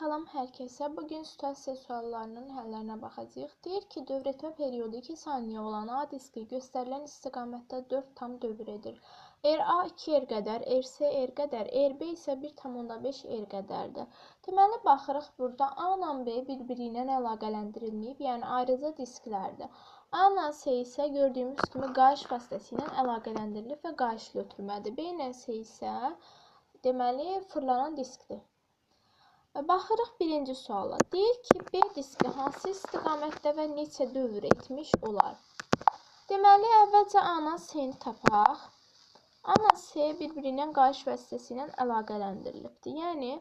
Salam hər kəsə. Bugün situasiya suallarının həllərinə baxacağıq. Deyir ki, dövr etmə periodu 2 saniyə olan A diski göstərilən istiqamətdə 4 tam dövr edir. RA 2R qədər, RC R qədər, RB isə 1,5 R qədərdir. Deməli, baxırıq burada A ilə B bir-biri ilə əlaqələndirilməyib, yəni ayrıca disklərdir. A ilə C isə gördüyümüz kimi qayış vasitəsilə əlaqələndirilib və qayışlı ötürmədir. B ilə C isə deməli, fırlanan diskdir. Baxırıq birinci suala. Deyir ki, B diski hansı istiqamətdə və neçə dövr etmiş olar? Deməli, əvvəlcə A ilə C-ni tapaq. A ilə C bir-biri ilə qayış vasitəsilə əlaqələndirilibdir. Yəni,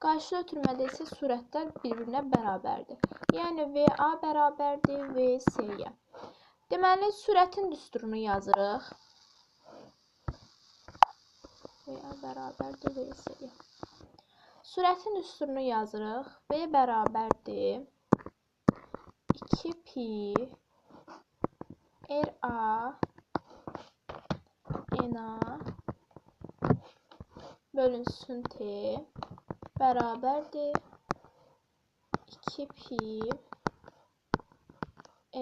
qayışlı ötürmədə isə sürətlər bir-birinə bərabərdir. Yəni, VA bərabərdir VC-yə. Deməli, sürətin düsturunu yazırıq. VA bərabərdir VC-yə. Sürətin düsturunu yazırıq. V bərabərdir 2 pi RA NA bölünsün T bərabərdir 2 pi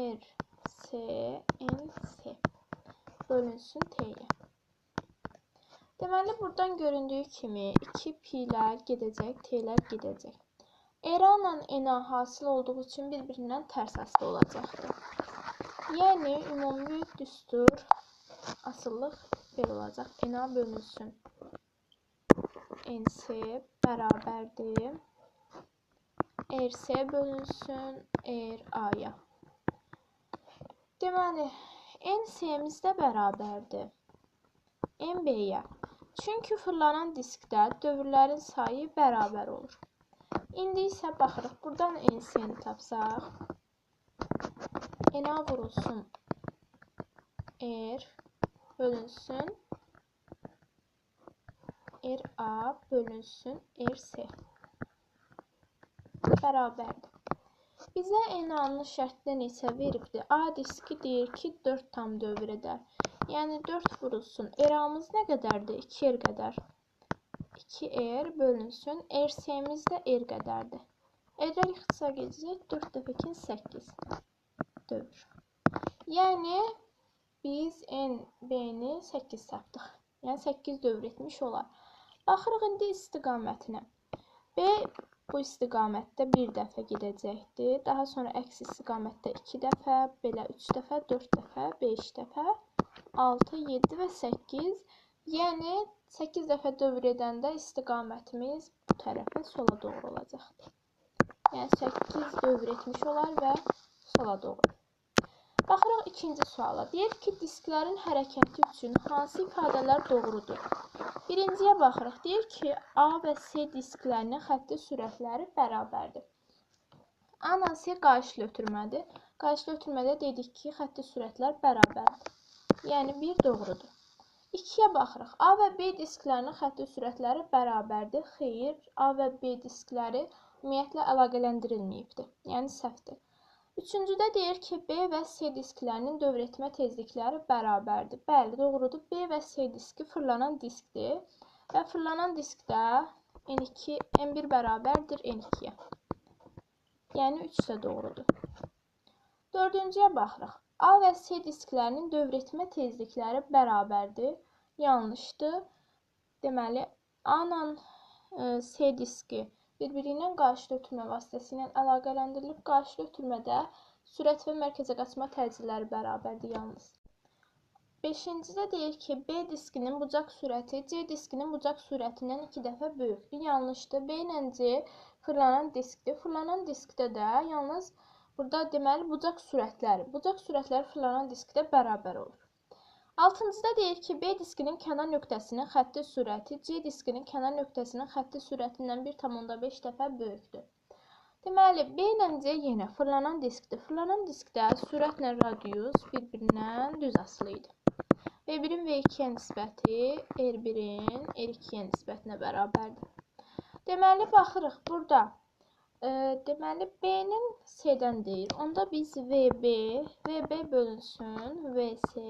RC NC bölünsün T-yə. Deməli, buradan göründüyü kimi 2 pi-lər gedəcək, T-lər gedəcək. RA ilə NA hasil olduğu üçün bir-birindən tərs asılı olacaqdır. Yəni, ümumi düstur asıllıq belə olacaq. NA bölünsün NC bərabərdir RC bölünsün RA-ya. Deməli, NC-miz də bərabərdir NB-yə. Çünki fırlanan diskdə dövrlərin sayı bərabər olur. İndi isə baxırıq, buradan NC-ni tapsaq, NA vurulsun R bölünsün RA bölünsün RC bərabərdir. Bizə NA-nın şərtdə neçə veribdir? A diski deyir ki, 4 tam dövr edər. Yəni, 4 vurulsun. RA-mız nə qədərdir? 2R qədər. 2R bölünsün. RC-miz də R qədərdir. R-lər ixtisar gedəcək. 4 dəfə 2, 8 dövr. Yəni, biz NB-ni 8 tapdıq. Yəni, 8 dövr etmiş olar. Baxırıq indi istiqamətinə. B bu istiqamətdə bir dəfə gedəcəkdir. Daha sonra əks istiqamətdə 2 dəfə, belə 3 dəfə, 4 dəfə, 5 dəfə, 6, 7 və 8. Yəni, 8 dəfə dövr edəndə istiqamətimiz bu tərəfə sola doğru olacaqdır. Yəni, 8 dövr etmiş olar və sola doğru. Baxırıq ikinci suala. Deyir ki, disklərin hərəkəti üçün hansı ifadələr doğrudur? Birinciyə baxırıq. Deyir ki, A və C disklərinin xətti sürətləri bərabərdir. A ilə C qayışlı ötürmədir. Qayışlı ötürmədə dedik ki, xətti sürətlər bərabərdir. Yəni, 1 doğrudur. 2-yə baxırıq. A və B disklərinin xətti sürətləri bərabərdir. Xeyr, A və B diskləri ümumiyyətlə əlaqələndirilməyibdir. Yəni, səhvdir. Üçüncüdə deyir ki, B və C disklərinin dövr etmə tezlikləri bərabərdir. Bəli, doğrudur. B və C diski fırlanan diskdir və fırlanan diskdə N2, N1 bərabərdir N2-yə. Yəni, 3 də doğrudur. Dördüncüyə baxırıq. A və C disklərinin dövr etmə tezlikləri bərabərdir. Yanlışdır. Deməli, A ilə C diski bir-biri ilə qarşıda ötürmə vasitəsilə əlaqələndirilib. Qarşıda ötürmədə sürət və mərkəzə qaçma təcilləri bərabərdir yalnız. Beşincidə deyir ki, B diskinin bucaq sürəti C diskinin bucaq sürətindən 2 dəfə böyükdür. Yanlışdır. B ilə C fırlanan diskdir. Fırlanan diskdə də yalnız burada deməli bucaq sürətləri. Bucaq sürətləri fırlanan diskdə bərabər olur. Altıncıda deyir ki, B diskinin kənar nöqtəsinin xətti sürəti C diskinin kənar nöqtəsinin xətti sürətindən 1,5 dəfə böyükdür. Deməli, B ilə C yenə fırlanan diskdir. Fırlanan diskdə sürətlə radius bir-birindən düz asılı idi. V1-in V2-yə nisbəti R1-in R2-yə nisbətinə bərabərdir. Deməli, baxırıq burada. Deməli, B-nin C-dən deyir. Onda biz VB, VB bölünsün VC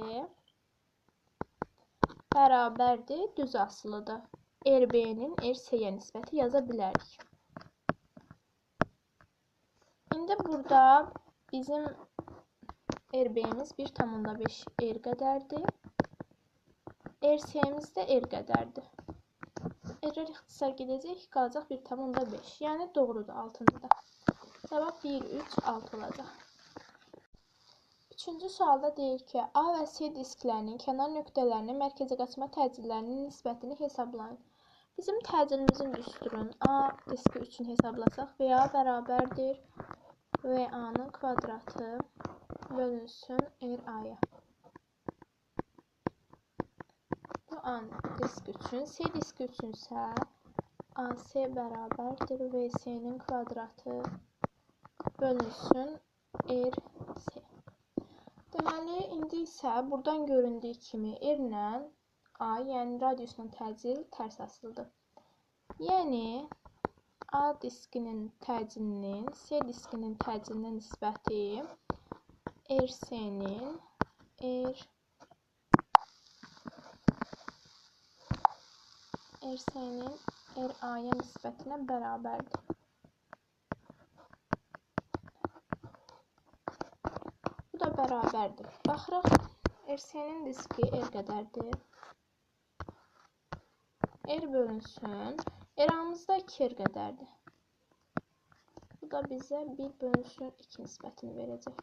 bərabərdir, düz asılıdır. RB-nin RC-yə nisbəti yaza bilərik. İndi burada bizim RB-miz 1,5 R qədərdir. RC-miz də R qədərdir. R-lər ixtisar gedəcək, qalacaq 1,5. Yəni doğrudur 6-cıda. Cavab 1, 3, 6 olacaq. Üçüncü sualda deyir ki, A və C disklərinin kənar nöqtələrinin mərkəzə qaçma təcillərinin nisbətini hesablayın. Bizim təcilimizin düsturun A diski üçün hesablasaq, VA bərabərdir VA-nın kvadratı bölünsün RA-ya. Bu A diski üçün, C diski üçünsə AC bərabərdir VC-nin kvadratı bölünsün RC. Deməli, indi isə buradan göründüyü kimi R ilə A, yəni radiusla təcil tərs asılıdır. Yəni, A diskinin təcilinin C diskinin təcilinə nisbəti RC-nin RC-nin RA-ya nisbətinə bərabərdir. Bu da bərabərdir. Baxırıq, RC-nin diski R qədərdir. R bölünsün. RA-mız da 2R qədərdir. Bu da bizə 1 bölünsün 2 nisbətini verəcək.